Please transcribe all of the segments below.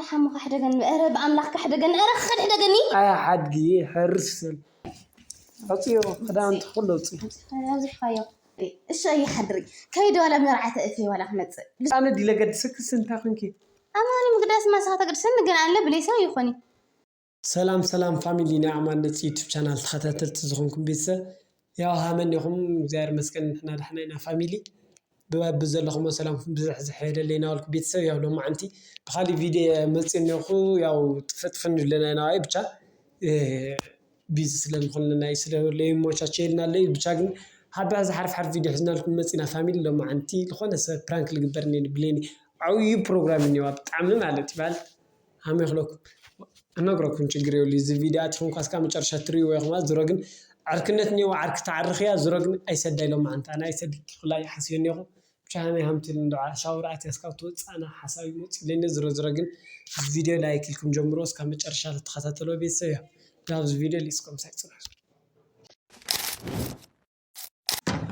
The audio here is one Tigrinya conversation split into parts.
ሓሙኻ ሕደገኒ፣ ኧረ ብኣምላኽካ ሕደገኒ፣ ኧረ ክኸድ ሕደገኒ። ኣያ ሓድጊ፣ ሕርስ ስል። ኣውፅዮ፣ ክዳውንቲ ኩሉ ኣውፅዮ። ኣብዚሕኻዮ። እሺ፣ ኣይሓድሪ። ከይዲ ዋላ መርዓ ተእትየ ዋላ ክመፅእ። ኣነ ድለ ገድሰክስ እንታይ ኮንኪ? ኣማኒ ምግዳስ ማሳኻ ተገድሰኒ ግን ኣለ ብለይ ሰብ ይኾኒ። ሰላም ሰላም ፋሚሊ ናይ ኣማን ነፂ ዩቱብ ቻናል ተኸታተልቲ ዝኾንኩም ቤተሰብ ያው ሃመን ኢኹም። እግዚኣብሔር ይመስገን ንሕና ደሕና ኢና ፋሚሊ። ብዘለኹሞ ሰላምኩም ብዝሕ ዝሕ የለለይ ናበልኩ ቤተሰብ ያው ሎማዓንቲ ብኻሊእ ቪድዮ መፂእ እኒኹ። ያው ጥፍጥፍ ንብለና ኢና ብቻ ቢዚ ስለንኾንና እዩ ስለለይሞቻቸየልና ኣለይ ብቻ ግን ሓዳ ዝሓርፍ ሓርፍ ቪድዮ ሒዝናልኩም መፂና ፋሚሊ። ሎማዓንቲ ዝኾነ ሰብ ፕራንክ ልግበር እኒአ ብሌኒ ዓብዩ ፕሮግራም እኒዋ ብጣዕሚ ማለት ይባል ሃመ ይኽለኩም እነግረኩም ችግር የብሉ። እዚ ቪድዮ ኣቲኹም ኳስካ መጨረሻ ትሪእዎ ኢኹም። ዝሮ ግን ዓርክነት እኒኦ ዓርክ ተዓርኽያ ዝሮ ግን ኣይሰዳይ ሎማዓንቲ ኣነ ኣይሰድኪ ኩላ ሓስዮ እኒኹ። ብቻ ሃመይ ሃምትል እንዶ ሻወር ኣትያስ ካብ ትወፅእ ኣነ ሓሳብ ይመፅእ ኢለኒ። ዝሮ ዝሮ ግን እዚ ቪድዮ ላይክ ኢልኩም ጀምሮ እስካብ መጨረሻ ተኸታተሎ ቤተሰብ እያ። ናብዚ ቪድዮ ሊስኩም ሳይፅንሑ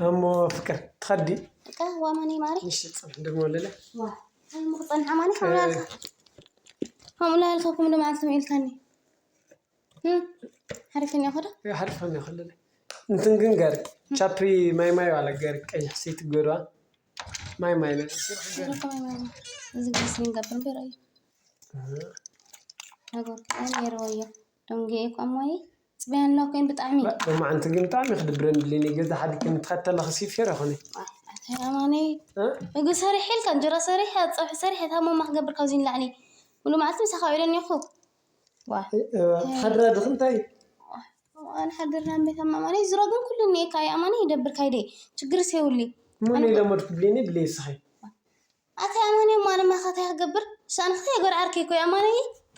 እሞ ፍቅር ትኸዲ እካ ዋማኒ ማሪ እሺ ፅንሕ ደግሞ ኣለለ ዋ ታይሙ ክፀንሓ ማኒ ከምኡ ላልካ ከምኡ ላልካ ከምኡ ዶ ማለት ኢልካኒ ሓሪፍን ይኸዶ ሓሪፍን ይኸለለ እንትን ግን ገር ቻፕሪ ማይ ማይ ዋለ ገር ቀይሕ ሴት ገዷ ማይ ማይ ነ እዚ ግስ ንገብር እምበር እዩ ነገርኩ ነይርዎ እዮ ደንገ እኮ እሞይ ፅበያ ኣለኩ ብጣዕሚ ሎማዓንቲ ግን ብጣዕሚ ክድብረን ድልኒ ገዛ ሓዲክ ምትኸተለ ክሲፍ ይረ ኾነ ኣማነይ ምግቢ ሰሪሕ ኢልካ እንጀራ ሰሪሕ ፀብሒ ሰሪሕ እታ ሞማ ክገብር ካብዚ ንላዕሊ ሙሉ መዓልቲ ምሳኻ ውዕለ እኒኹ ትሓድራ ድኽ እንታይ ኣነ ሓድርና ቤት ኣማማነይ ዝሮ ግን ኩሉ እኒኤካ ኣማነይ ይደብር ካይደ ችግርስ የብሉይ እሞ ንለመድኩ ብሌኒ ብለይ ስኸይ ኣታ ኣማኒ እሞ ኣነ ማኻ እንታይ ክገብር? ንሳን ኸ የጎር ዓርከይ እኮ ኣማኒ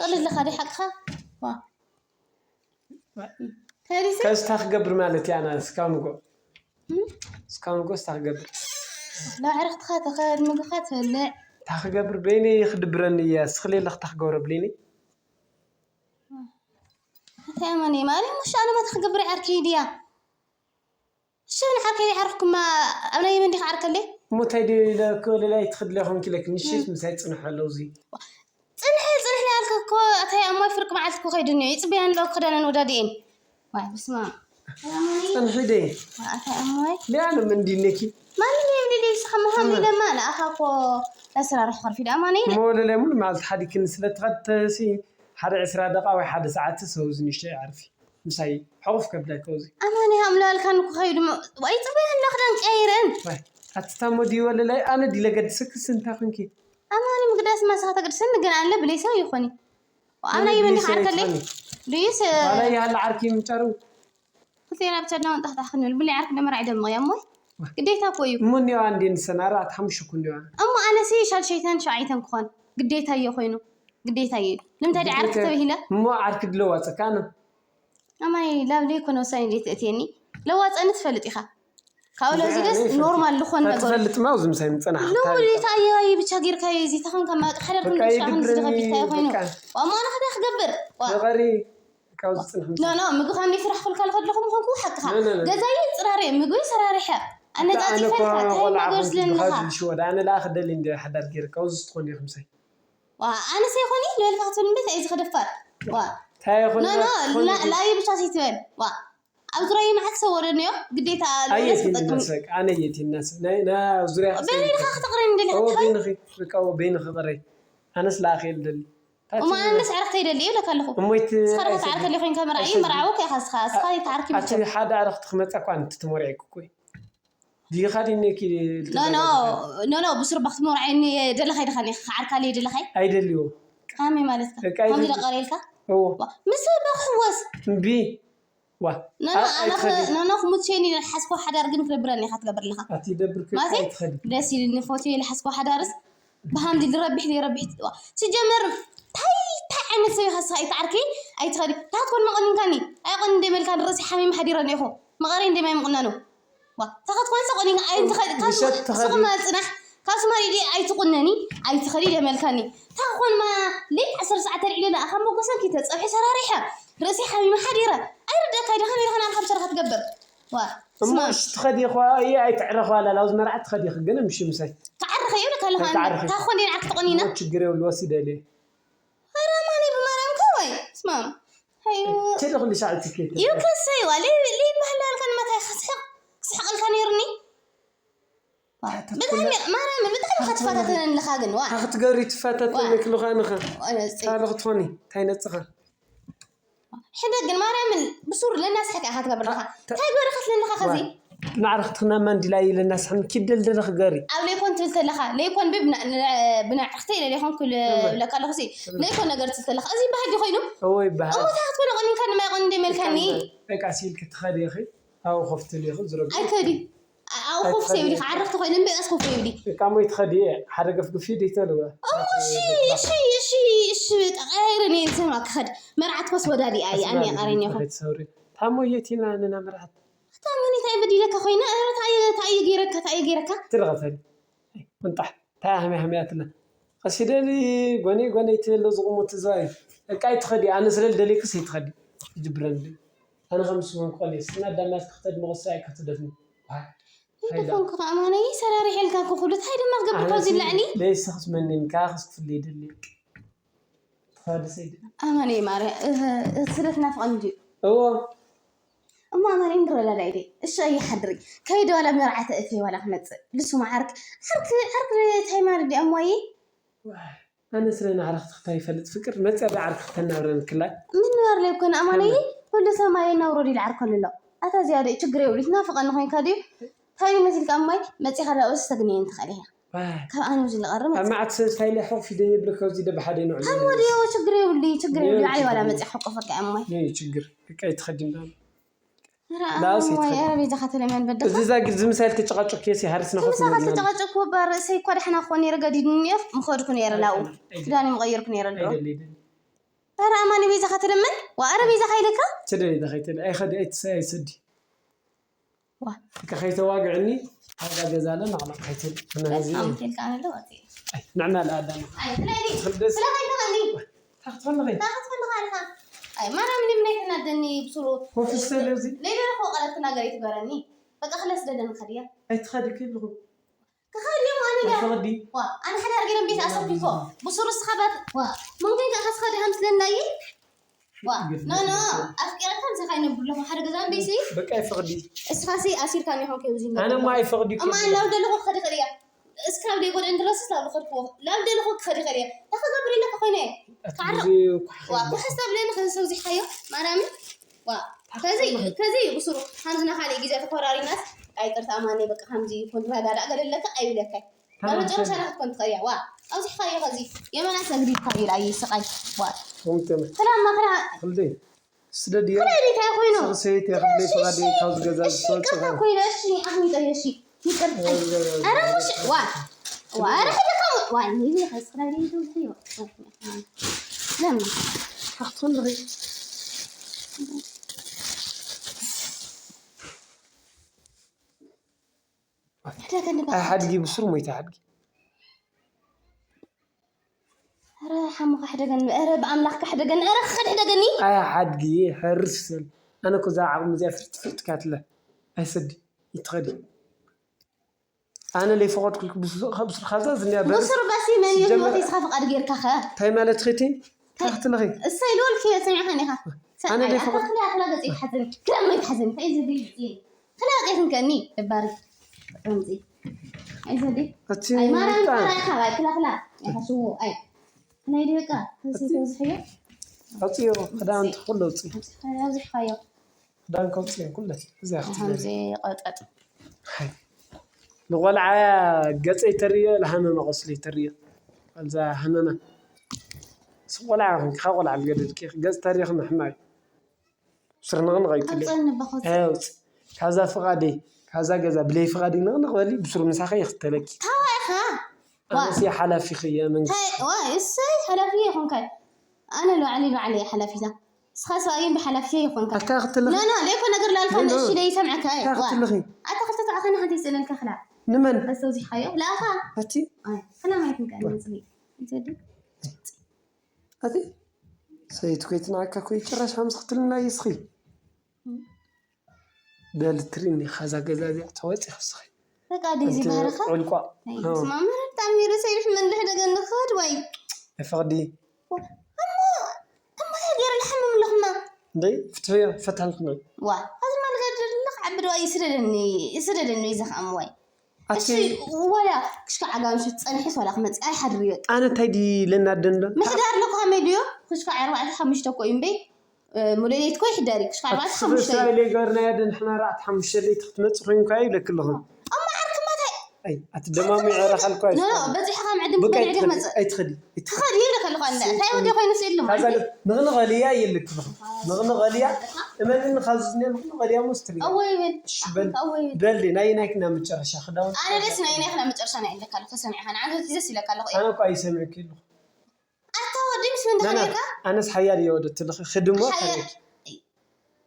ቀልድ ለኻ ዲ ሓቅኻ? ዋ ተሪሰ ከስታ ክገብር ማለት እያ ኣና እስካብ ንጎ እስካብ ንጎ ስታ ክገብር ላዕርኽትኻ ተኸድ ምግኻ ትበልዕ እንታይ ክገብር በይነይ ክድብረኒ እያ ስኽሌ ለኽታ ክገብረ ብሌኒ እንታይ ኣማኒ ማሪ ሙሽ ኣነ ማታ ክገብር ዓርከይ ድያ ሽን ዓርከይ ዓርክኩማ ኣብ ናይ የመን ዲኻ ዓርከለይ እሞ እንታይ ድዩ ኢለ እኮ ሌላ ኣይትኽድለ ኾንኪ ኢለክ ምሽት ምሳይ ጽንሕ ኣለዉ እዚ ጽንሕ ጽንሕ ኢለ ኣልካ እኮ ኣታይ ኣሞይ ፍርቂ መዓልቲ እኮ ከይዱ እኒኦ ይጽበያን ኣለዎ ክዳነን ወዳዲኤን ዋይ ብስማ ጽንሒ ደይ ኣታይ ኣሞይ ሊያነ መንዲ ነኪ ማንም የብሊ ደይ ስኻ መሃም ኢለማ ንኣኻ እኮ ኣስራርሕ ከርፊ ደኣ ማነ ኢለ እሞ ወለላይ ሙሉ መዓልቲ ሓዲክኒ ስለ ትኸተሲ ሓደ ዕስራ ደቃ ወይ ሓደ ሰዓት ሰው ዝንሽተይ ዓርፊ ምሳይ ሕቑፍ ከብዳ ከውዚ ኣማኒ ኣምላልካን እኮ ከይዱ ወይ ጽበይ ኣለኽ ደን ቀይረን ኣትታሞ ዲወለላይ ኣነ ዲለ ገድሰክስ እንታይ ኮንኪ ኣማኒ ምግዳስ ማሳኻ ተገድሰኒ ግን ኣለ ብለይ ሰብ ይኾኒ ኣነ ኣና ይበኒ ብለይ ሰብ ዓርከለይ ይኾኒ። ድዩስ ዋላ ይሃለ ዓርኪ ምጫሩ ክልቴና ብቻ ድማ እንጣሕጣሕ ክንብል ብለይ ዓርክ ደመራ ይደምቕ እያ እሞ ግዴታ እኮ እዩ እሞ እኒዋ እንዴ ንሰን ኣርባዕተ ሓሙሽተ እኮ እኒዋ እሞ ኣነሲ ሻልሸይተን ሸዓይተን ክኾን ግዴታ እየ ኮይኑ ግዴታ እየ ንምንታይ ዲ ዓርክ ተበሂለ እሞ ዓርክ ድለዋፀካ ኣነ ኣማይ ላብለይ ኮነ ወሳኒ ዘይትእትየኒ ለዋፀኒ ትፈልጥ ኢኻ ካብኡ ለዚ ደስ ኖርማል ዝኾን ነገር ትፈልጥ ማ ኣብዚ ምሳይ ምፀናሕ ልሙድ እዩ ታየዋይ ብቻ ጌርካ እዩ እዚ ተኾንካ ማቅ ሓደር ክንሻ ከም ዝደኸ ቢልካ ይኾይኑ ዋማና ከዳ ክገብር ፍቐሪ ካብዚ ፅንሕ ኖ ኖ ምግቢ ካብ ናይ ስራሕ ክልካ ልኸድለኹም ምኾንኩ ሓቅኻ ገዛይ ፅራሪ ምግቢ ሰራሪሐ ኣነፃፂፈልካ እንታይ ነገር ስለለኻ ሽወዳ ኣነ ለኣ ክደሊ እንዲ ሓዳር ጌር ካብዚ ትኾን ኢኹም ሳይ ኣነሰ ይኾኒ ልበልካ ክትብል እምበር እንታይ እዚ ከደፋር እንታይ ይኾን ኖ ኖ ላዩ ብቻ ዘይትበል ኣብ ዙሪያ መዓት ሰብ ወረድንዮ ግዴታ ኣየት ይናሰቅ ኣነ የት ይናሰቅ ናይ ና ዙሪያ በይንኻ ክትቕረኒ ደሊኻ ትበል በይንኺ ርቃው በይንኺ ቅረይ ኣነስ ለኣኸ የልደሊ እሞ ኣነስ ዕረፍተይ ደሊ ይብለካ ኣለኹ እሞይት ስኻ ርካ ተዓርከ ሊኾይንካ መርዓዩ መርዓዊ ከይኻ ስኻ ስኻ ተዓርኪ ኣቲ ሓደ ዕረፍቲ ክመፃ እኳ ኣንቲ ትመርዒ እኮ ዲኻ ዲኔኪ ኖ ኖ ኖ ብስሩ ባክቲ መርዓይኒ ደለኻይ ድኻ ኔ ክዓርካለይ ደለኻይ ኣይደልዎ ካመይ ማለት በቃ ከምዚ ኣይደልዎ። ደቀሬልካ እዎ ምስ በክሕወስ እምቢ ዋ ኖ ኖ ኣይ- ኣነ ኣይትኸዲ። ኖ ኖ ክሙት ሸኒ ሓስኮ ሓዳር ግን ክነብረኒ ኢኻ ትገብር ኣለኻ ኣቲ ደብር ማለተይ? ኣይትኸዲ ደስ ኢልኒ ፎቶ ኢለ ሓስኮ ሓዳርስ ብሃምዚ ልረቢሕ ልረቢሕ ትጥዋ ሲጀመር ታይ ታይ ዓይነት ሰብ ኢኻ ስኻ ኣይትዓርኪ ኣይትኸዲ ታትኮን መቐኒንካኒ ኣይቆን እንደመልካ ንርእሲ ሓሚም ሓዲረ ኔኹ መቐረይ እንደማይ ምቑናኑ ዋ፣ ተኸትኮን ሰቆኒ ኣይ እንተ ኸ- ካብ ምሸት ተኸዲ- ስኹም ኣልጽናሕ ካብ ስማሪ ዲ ኣይትቁነኒ ኣይትኸዲ ደመልካኒ ታኾን ማ ሌት ዓሰርተ ሰዓት ተልዒለ ዳ ካብ መጎሰን ኪተ ጸብሒ ሰራሪሐ ርእሲ ሓሚመ ሓዲረ ኣይርደካ ደኸም ኢልካ ናብ ሓምሰራ ክትገብር ዋ እሞ ስማ እሺ ትኸዲ ኳ እየ ኣይትዕረኽ ዋላ ላውዝ መርዓት ትኸዲ ክገነ ምሽ ምሳይ ክዓርኸ ይብለካ ኣለኻ ኣይትዓርኺ። ታኾን ዴን ዓርክ ተቆኒና እሞ ችግር የብሉ ወሲደልየ ትማም ሃዩ ትልኽ ንሻዕ ትኬት ይከሰይዋ ለይባህላልካ ንመታይ ክስሕቕ ክስሕቐልካ ነይሩኒ። ብጣዕሚ ማርያምን ብጣዕሚ ኢኻ ትፈታተነኒ ኣለኻ ግን ዋ ክትገሪ ትፈታተኒ ክልኻ ንኻ ነፂ ካልኽ ትኾኒ እንታይ ነፅኻ ሕደግ ግን ማርያምን ብሱር ለናስሕቅ ኢኻ ትገብር ኣለኻ እንታይ ገበርካ ትለለኻ ከዚ ናዕርኽትኽና ማንዲላ ኢለ እናስሕን ኪደልደለ ክገሪ ኣብ ለይኮን ትብል ተለኻ ለይኮን ብብ ብናዕርኽተ ኢለ ለይኮን ክብለካ ኣለኹ ሲ ለይኮን ነገር ትብል ተለኻ እዚ ባህዲ ኮይኑ እወ ይበሃል እሞ እንታይ ክትኮነ ቆኒንካ ድማ ይቆኒ እንደመልካኒ በቃ ሲልክ ትኸዲ ኢኺ ኣብኡ ኮፍ ትብል ኢኺ ዝረግኡ ኣይከዲ ኣብኡ ኮፍ ሰይብሊ ዓረኽቲ ኮይነ እምበይ ኣስኮፍ ይብሊ በቃ ሞ ይትኸዲ እየ ሓደ ገፍግፊ ደይተልወ እሞ እሺ እሺ እሺ እሺ በቃ ቀይርን እየ ዝሰማ ክኸድ መርዓት ኮስ ወዳዲ ኣየ ኣነ ቀረኛ ይኹን ተሰውሪ ታሞ የቲና ንና መርዓት እታ መን እንታይ በዲለካ ኮይና ኧረ ታየ ታየ ገይረካ ታየ ገይረካ ትረኸፈኒ ቁንጣሕ እንታይ ሃመያ ሃመያ ትለ ቀሲደሊ ጎነይ ጎነይ ትብል ዝቕሙት ትዛይ በቃ ይትኸዲ ኣነ ስለ ደሊክስ ይትኸዲ ይጅብረኒ ኣነ ከም ስኹም ቆል ስና ዳማት ክኽተድ መቕሳ ኣይከትደፍኒ ይደፈንኩ ከኣማነይ ሰራሪሕ ኢልካ ክኹሉ እንታይ ድማ ክገብር ካብ ዝለዕኒ ለይስኽስ መንን ከዓ ክስ ክፍለ ይደሊ ትኸዲ ሰይድ ኣማነይ ማርያ ስለ ትናፍቐኒ ድዩ እዎ እሞ ኣማነይ ንረዳዳእ ኢለ እሺ ኣይሓድሪ ከይደ ዋላ መርዓ ተእትየ ዋላ ክመፅእ ልሱም ዓርክ ዓርክ ዓርክ እንታይ ማለት ድዩ ኣሞይ ኣነ ስለ ንዓርክቲ ክታይ ይፈልጥ ፍቅር መፅያ ብዓርክ ክተናብረን ክላይ ምን ንበር ለይኮነ ኣማነይ ኩሉ ሰማይ ናውረድ ኢሉ ዓርከሉ ኣሎ ኣታ እዚኣ ዶ ችግር የብሉ ትናፍቐኒ ኮይንካ ድዩ እንታይ መሲልካ እማይ መፂኻ ዳኡ ዝተግንየን ትኽእል እያ ካብ ኣነ ኣብዚ ልቐርብ ኣብ መዓት ሰስታይ ላይ ሕቑፍ ደየብለ ካብዚ ደብሓደ ንዕሉ ኣሞ ድዮ ችግር የብሉ ችግር የብሉ ዓሊ ዋላ መፂኻ ሕቆፈካ እማይ ችግር በቃ ይትኸድም ዳሉ ኧረ ቤዛኻ ተለመን በደኻ እዚ ዛግል ዝምሳይል ተጨቃጨቅ ኬስ ይሃርስ ናኸ ምሳኻ ተጨቃጨቅኩ እባ ርእሰይ እኳ ደሕና ክኾን ነይረ ገዲድኒ እየ ምኸድኩ ነይረ ናብኡ ክዳን ይምቐየርኩ ነይረ ድሮ ኧረ ኣማኒ ቤዛኻ ተለመን ዋ ኧረ ቤዛኻ ኢለካ ትደሊ ዳኸይትል ኣይኸዲ ኣይትሰይ ኣይሰዲ ዋ ከይተዋግዕኒ ኣብዛ ገዛ ለ ናቕናቕ ከይትል ኣምቴልካ ኣነለ ወፂ ንዕና ለኣዳና ኣይ ትለይኒ ትኽልደስ ስለኸይተኸኒ ታክትፈልኸይ ታኽትፈልኻ ኣለኻ ኣይ ማርያም ንምናይ ተናደኒ ብስሩ ኮፍስተለዚ ለይደረኹ ቃላት ትናገር ይትገረኒ በቃ ክለስ ደለኒ ከድያ ኣይትኸዲ ክልኹ ክኸድዮም ኣነ ዳ ፈቕዲ ዋ ኣነ ሓዳር ገይረን ቤት ኣሰፊኮ ብስሩ ስኻባት ዋ ምንግን ከ ከስኸዲ ሃምስለናይ ዋ ኖ ኖ ኣፍቂረካ ምሳኻ ይነብር ኣለኹ ሓደ ገዛ ቤሲ በቃ ይፈቕዲ እስኻሲ ኣሲርካ ኒሆን ከብዚ ኣነ ማ ይፈቕዲ እማ ላብ ደለኹ ክኸዲ ኸድያ እስካብ ደይ ጎድዕን ድረስስ ላብ ዝኸድክዎ ላብ ደለኹ ክኸዲ ኸድያ እንታይ ክገብር ኢለካ ኮይነ ክዓርቕ ዋ ኩሕስታ ብለኒ ከዚ ሰውዚሕካዮ ማርያምን ዋ ከዚ ከዚ ብስሩ ሓንቲ ንኻሊእ ግዜ ተኮራሪናስ ኣይቅርታ ኣማነይ በቃ ከምዚ ይኩን ረዳዳእ ገለለካ ኣይብለካይ ናብ መጨረሻ ናትኮን ትኸያ ዋ ኣብዚሕካዮ ከዚ የመና ሰግዲድካ ኢላ ይስቃይ ዋ ኮምተመ ክላማ ክላ ክልደይ ስደድዮ ክላ ኢሊታይ ኮይኑ ሰይቲ ክልደይ ፈቓደይ ካብ ዝገዛ እሺ ይቅርታ ኮይነ እሺ ኣህሚጠ እሺ ይቅርታ ኧረ ሙሽ ዋ ዋ ኧረ ሕደካ ዋ ንይዚ ከስክራይ ደንተው ዝሕዮ ለማ ሓክቶን ርይ ሕደገኒ ኣይ ሓድጊ ብሱር ሞይታ ሓድጊ ኧረ ሓሙኻ ሕደገኒ ኧረ ብኣምላኽካ ሕደገኒ ኧረ ክኸድ ሕደገኒ ኣይ ሓድጊ ሕርስ ስል ኣነ እኮ እዛ ዓቕሚ እዚኣ ፍርጥ ፍርጥ ካትለ ኣይሰዲ ይትኸዲ ኣነ ለይፈቐድኩልክ ብሱር ካብዛ ዝኒያ በርስ ብሱር ባሲ መን እዩ ህይወት ኢስኻ ፍቓድ ጌርካ ኸ እንታይ ማለት ኸቲ ታኽትለኺ እሰይ ልወልክ እየ ሰሚዕኻኒ ኢኻ ኣነ ለይፈቐድ ክላ ክላ ገፂ ይትሓዘኒ ክላ መይትሓዘኒ እንታይ እዩ ዝብል ክላ ወፂ ክንከኒ ደባሪ ከምዚ ኣይዘዲ እቲ ኣይ ማርያም ካራይ ካራይ ክላ ክላ ያኸስዎ ኣይ ናይ ደቃ ተዝሕዮ ኣፅዮ ክዳውንቲ ኩሉ ኣውፅዮ ኣብዚሕካዮ ክዳን ከውፅዮ ኩለ እዚያ ክትገ ከምዚ ቆጠጥ ንቆልዓ ገፀይ ተርእዮ ለሃመመ ቆስለይ ተርእዮ ኣዛ ሃመመ ስቆልዓ ይኹን ካብ ቆልዓ ልገደልኪ ገፅ ተሪኽ ምሕማይ ስርንቕንቕ ኣይትብለይ ቀፀልኒ በኸት ውፅ ካብዛ ፍቓደይ ካብዛ ገዛ ብለይ ፍቓደይ ንቕንቕ በሊ ብስሩ ምሳኸ ይኽተለኪ ታዋይኻ ኣነሲ ሓላፊኺ እየ መንግስቲ ዋ እሰይ ሓላፊ ይኹንካ ኣነ ላዕሊ ላዕሊ ሓላፊታ እስኻ ሰብኣይን ብሓላፊ ይኹንካ ኣታ ክትልኺ ኖ ኖ ለይኮ ነገር ላልካ ንእሺ ለይሰምዐካ ኣታ ክትልኺ ኣታ ክልተ ተባዕኸኒ ሓንቲ ይስእለልካ ክላ ንመን በስተውዚሕካዮ ላኻ ኣቲ ክላ ማየት ንቀ ንፅሊ ይዘዲ ኣቲ ሰይቲ ኮይትናካ ኮይ ጭራሽ ሃምስ ክትልና ይስኺ በል ትሪኒ ካዛ ገዛ እዚኣ ተወፂ ክስኺ በቃ ዲዚ ባህርኻ ዕልቋ ስማምር ብጣዕሚ ርእሰይ ይሕመን ልሕደገኒ ክኸድ ወይ ይፈቕዲ እሞ እሞ ገይረ እንዴ ፍትሕዮ ፈታልክና። ዋ፣ እዚ ማለት ደድልኽ ዓቢ ዶ ይስደደኒ፣ ይስደደኒ ይዘኽኣም ወይ። ኣቲ እሺ፣ ወላ ክሽካ ዓጋምሽ ጸንሒስ ወላ ክመጽእ ኣይሓድር እዩ። ኣነ እንታይ ድዩ ለናደን ዶ? ምሕዳር ለኮ ከመይ ድዮ? ክሽካ ኣርባዕተ ሓሙሽተ እኮ እዩ እምበይ። ሙሉእ ለይት እኮ ይሕደር እዩ። ክሽካ ኣርባዕተ ሓሙሽተ እዩ። እስራኤል ገርና ያደን ሕና ኣርባዕተ ሓሙሽተ ለይት ክትመጽእ ኮይንካ እዩ ለክልኹም። እማ ዓርክማታይ ኣይ ኣቲ ደማሙ ይዕረኸልኳ እዩ። ኖ ኖ በዚሕኻ ምዕድም በልዕዲ ክመጽእ። ኣይትኸዲ። ትኸዲ ይልከልኻ እንዳ እንታይ ወዲኾ ይንስ ኢሉ። ካዛለት ንቕንቐልያ የልክልኹም። ንቕንቐልያ እመንን ካብዚ ዝኔ ንቕንቐልያ ሞስ ትብል። ኣወይ በል እሺ በል ኣወይ በል። በል ናይ ናይክና መጨረሻ ክዳውን ኣነ ደስ ናይ ናይክና መጨረሻ ናይ ኢለካ ኣለኹ ተሰሚዕኻ ንዓንተ ቲዘስ ኢለካ ኣለኹ። ኣነ እኮ ኣይሰምዕክ ኣለኹ። ኣታ ወዲ ምስ መን ዲኻ ነይርካ? ኣነስ ሓያል እየ ወደትልኺ ክድሞ ሓያል- ታሪክ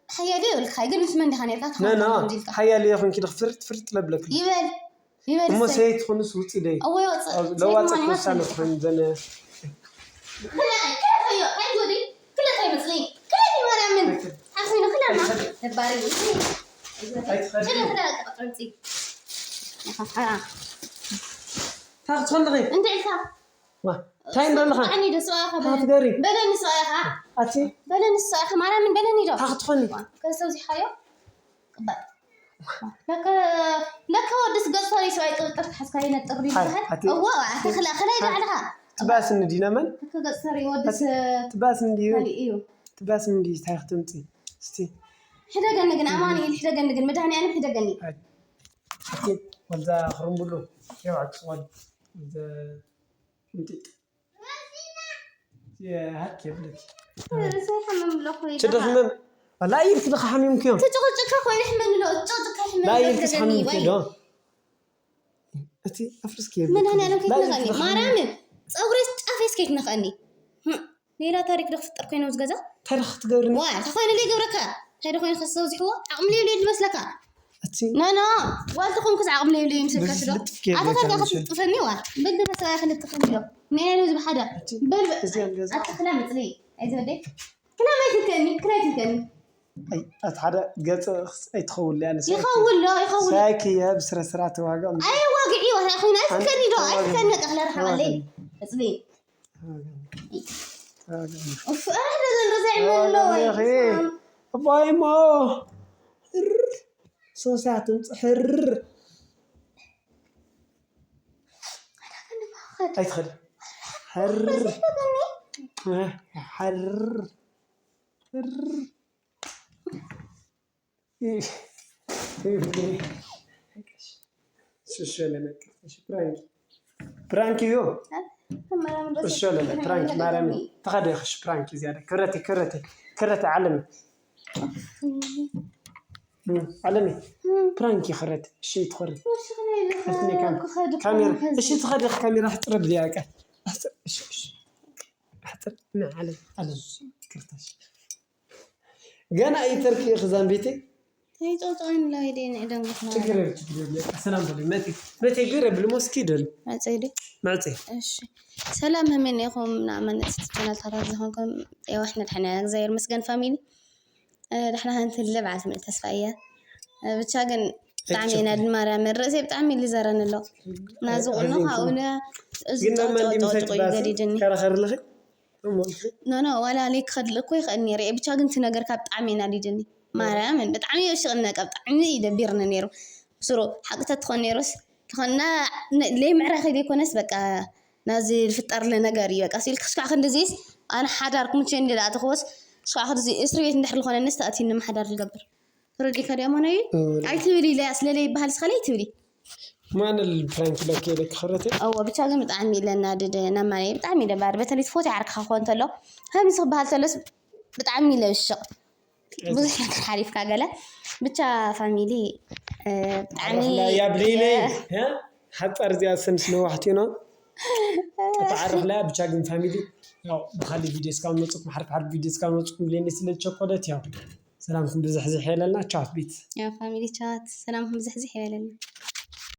ሓያል እየ ኢልካ ግን ምስ መን ዲኻ ነይርካ? ነና ትኾን ኢልካ ሓያል እየ ኮንኪ ድኽ ፍርጥ ፍርጥ ለብለክ ይበል ይበል እሞ እሰይ። ሰየት ትኾንስ ውፂ ደይ እወ ይወፅእ ለዋፀ ሰይት ተወሳነ ትኾን ዘነ ክለታይ ክለታይ ወዲ ክለታይ መፅለይ ክለታይ ማርያምን ሓፍኒ ክለማ ነባሪ ኣይትኸዲ ክለታይ ቀጥረምፂ ሓራ ታክትኾን ድኸይ እንድዕልካ እንታይ እንዶ ኣለኻ? ብጣዕሚ ደስ በሃኻ በለኒ። ክትገሪ። በለኒ ሰብኣይኻ። ኣቲ በለኒ ሰብኣይኻ ማርያምን በለኒ ዶ? እንታይ ክትኾኒ? ከሰብዚኻዮ? ቅበል። ለከ ለከ ወድስ ገጽ ተርኢ ሰብኣይ ጥርጥር ተሓዝካዮ ነጥር እዩ ዝበሃል። ኣቲ እዎ ኣቲ ክላ ክላይ ዶ ኣለኻ? ትባስኒ ዲና መን? ለከ ገጽ ተርኢ ወድስ ትባስኒ ድዩ? ካሊእ እዩ። ትባስኒ ድዩ? እንታይ ክትምፂ? እስቲ ሕደገኒ ግን ኣማኑኤል ሕደገኒ ግን መድሃኒኣለም ሕደገኒ። ኣቲ ወልዛ ክርምብሉ የባዕት ጽዋል ወልዛ እንጢጥ የሃት የብለኪ ርእሰይ ሓመም ኣሎ ኮይነ። ችዲ ሕመም ላይል ክልኻ ሓሚምክዮ ትጭቕጭቅ ኮይነ ሕመም ኣሎ ጭቕጭቅ ሕመም ላይል ኣሎ ክስ ሓሚምክዮ ወይ ዶ እቲ ኣፍርስኪ የብለኪ መድሃኒዓለም ላይል ከይትነኸኒ ክልኻ ማርያምን ፀጉሪ ጫፈይስ ከይትነኸኒ ሌላ ታሪክ ዶ ክፍጠር ኮይነ ኣብዚ ገዛ እንታይ ዶ ክትገብሪ ዋ እንታይ ኮይነ ዘይገብረካ እንታይ ዶ ኮይነ ከሰብዝሕዎ ዓቕሚ ዘይብለይ ዝመስለካ እቲ ኖ ኖ ዋልቲ ኮንኩስ ዓቕሚ ዘይብለይ ይምስልካ ስዶ ብልጥፍ ጌርካ ኣታ ታርጋ ትንሽ። ክትጥፈኒ ዋ በል ደበ ሰብኣይ ክልጥፈኒ ዶ ነይ ነይ ዝብሓዳ በል እዚኣ ገዛ ኣታ ክላ መፅለይ ኣይዘበደይ ክላ ማይ ትልከኒ ክላይ ትልከኒ ኣይ ኣቲ ሓደ ገጽ ኣይትኸውን ሊያ ንሳ ይኸውን ዶ ይኸውን ሳይክ የብ ስረ ስራ ተዋጋ ኣይዋግዒ ዋላ ኮይነ ኣይትልከኒ ዶ ኣይትልከኒ ቀኽላ ርሓቐለይ እፅለይ እፍ ኣረ ደገ እንደዛ ይመሎ ወይ ኣባይሞ ሶሳ ትምፅሕር ኣይትኸድ ሕር ሕር ሽሸ ለመቀሽ ፕራንክ ፕራንክ እዩ። እሺ ለለ ፕራንክ ማርያም ተኸደ ክሽ ፕራንክ ዝያደ ክረቲ ክረቲ ክረቲ ዓለም ዓለም ፕራንክ ይኸረቲ እሺ ትኸረቲ ካሜራ እሺ ትኸደ ካሜራ ሕጥረ ብያ ቃ ሕጥረ ዓለም ዓለም ክርታሽ ገና ኣይተርክ ክዛን ቤተይ ኣይጾጾን ላይዴ ንዕደንጉትና ችግር የለም፣ ችግር የለም። ሰላም በሉ። መቴ መቴ ግረ ብልሞስኪ ደል መጸይዴ መጸ እሺ ሰላም ህሜን ኢኹም ንኣመነጽቲ ቻናልታት ዝኾንኩም የዋሕ መድሓኒ እግዚኣብሔር መስገን ፋሚሊ ደሕና ሃንትለ በዓል ትምህርቲ ተስፋ እያ ብቻ ግን ብጣዕሚ ኢና ድማርያ መድረሰ ብጣዕሚ ልዘረን ኣሎ ናዚ ቁኖ ካብኡ እዚ ግን ናብ መን ዲምሰ ጨውጨውጨው እዩ ትባሲ ገዲድኒ ከራኸርልኺ እሞ ኖ ኖ ዋላ ለይ ክኸድል እኮ ይኽእል ነይረ እየ ብቻ ግን እቲ ነገር ካብ ብጣዕሚ እዩ ናዲድኒ ማርያምን ብጣዕሚ እዩ ሽቕነቀ ብጣዕሚ እዩ ደቢርኒ ነይሩ ስሩ ሓቂ ተትኾን ነይሩስ ዝኾና ለይ ምዕራኸይ ዘይኮነስ በቃ ናዚ ዝፍጠርለ ነገር እዩ በቃ ስኢልካ ክስካዕ ክንድዚስ ኣነ ሓዳር ክምቸ እንዲ ደኣ ተኽወስ ክስካዕ ክንድዚ እስሪ ቤት እንድሕር ዝኾነንስ ተኣቲኒ ምሓዳር ዝገብር ተረዲእካ ድያ ማናዩ ኣይትብል ኢለ እያ ስለለ ይበሃል ስኻለ ኣይትብል ማን ፕራንክ ለክ የለ ክኸረተ ኣዎ ብቻ ግን ብጣዕሚ ለናድድ ናብ ማለየ ብጣዕሚ ለባር በተለይ ትፎት ዓርክኻ ክኾን ተሎ ከምዚ ክበሃል ተሎስ ብጣዕሚ ለብሽቕ ብዙሕ ነገር ሓሊፍካ ገለ ብቻ ፋሚሊ ብጣዕሚ ያብሊነ ሓፃር እዚኣ ሰንስ ነዋሕቲ ና ተተዓረፍላ ብቻ ግን ፋሚሊ ያው ብካሊ ቪዲዮ እስካብ መፅኩም ሓርፍ ሓርፍ ቪዲዮ እስካብ መፅኩም ብሌኒ ስለ ቸኮለት ያው ሰላምኩም ብዝሕዝሕ የለና ቻት ቤት ያው ፋሚሊ ቻት ሰላምኩም ብዝሕዝሕ የለና